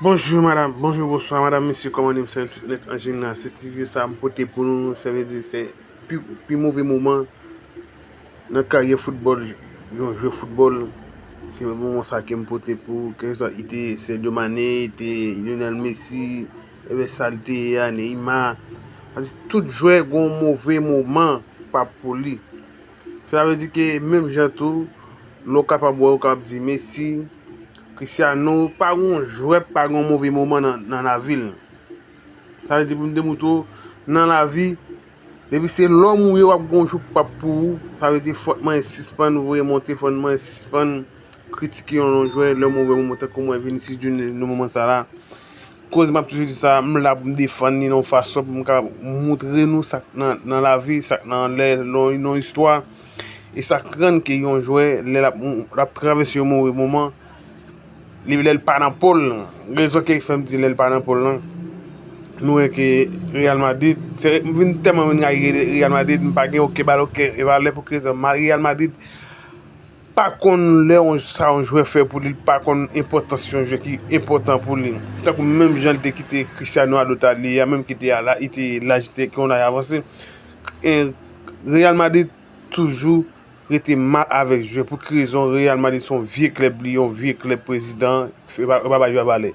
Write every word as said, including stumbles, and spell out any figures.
Bonjou madanm, bonjou, bonswa madanm, mesye, kòman nou ye? M salye tout nèt an jeneral. Se ti videyo sa a m pote pou nou, sa vle di se pi, pi move moman nan karyè foutbòl, yon jwè foutbòl. Se moman sa ke m pote pou, ke sa ite Sadio Mane, ite Lionel Messi, ebyen sa l te ye a, Neymar. Sa vle di tout jwè gen yon move moman pa pou li. Sa vle di ke menm jan tou, lè w kapab wè, ou kapab di Messi, Cristiano, pa gen yon jwè k pa gen yon move moman nan, nan lavi l. Sa vle di pou m te moutre w, nan lavi, depi se lòm ou ye, w ap gen yon jou p ap pou ou. Sa vle di fòt mwen sispann voye monte, fòt mwen sispann kritike yon, yon jwè lè move moman, tankou mwen Vinicius Junior nan moman sa la. Koz m ap toujou di sa, m la pou m defann li nan yon fason pou m ka moutre nou sa k nan, nan lavi, sa k nan lè, nan, nan istwa. E sa k rann ke yon jwè, lè l ap, l ap travèse yon move moman, li, lè l pa nan po l, rezon ke fè m di lè l pa nan po l lan, nou wè ke Real Madrid, se, m vin tèlman vin rayi Real Madrid, m pa gen okenn bal, okenn valè pou rezon. Ma-, Real Madrid pa konn lè yon, sa yon jwè fè pou li, li pa konn enpòtans yon jwè ki enpòtan pou li. Tankou menm jan li te kite Cristiano a Italie a, menm ki te a la, li te laj te konn al avanse. E Real Madrid toujou rete mal avèk jwè. Pou ki rezon? Real Madrid se yon vye klèb li, yon vye klèb prezidan, yo pa, yo pa bay jwè valè.